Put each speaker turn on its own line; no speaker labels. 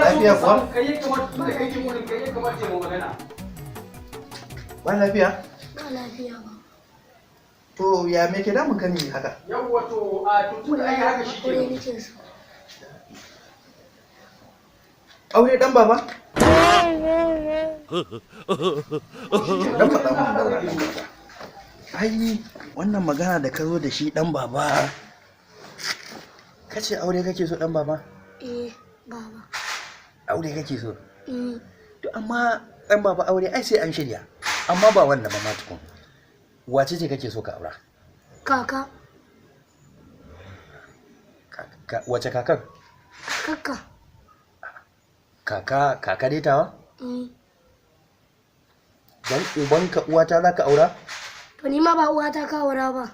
Kana so
Lafiya
ka
kuwa?
samu kai ya kamata, tunda kai ke gurin, kai ya kamata ya mu magana.
Ba lafiya?
Ba lafiya ba.
To, ya me ke damun ka ne haka?
Yawwa, to a to tunda ai haka shi
Aure
ke.
nake so.
Aure, dan baba? Dan faɗa mun da dan baba. Ai wannan magana da ka zo da shi, dan baba, kace aure kake so, dan baba?
Eh, baba.
Aure kake so?
Mm.
To, amma dan baba, aure ai sai an shirya. Amma ba wannan ba ma tukun. Wace ce kake so ka aura?
Kaka.
Wace kakar?
Kaka.
Kaka, kaka dai tawa?
Mm.
Dan ubanka, uwata za ka aura?
To, ni ma ba uwata ka aura ba.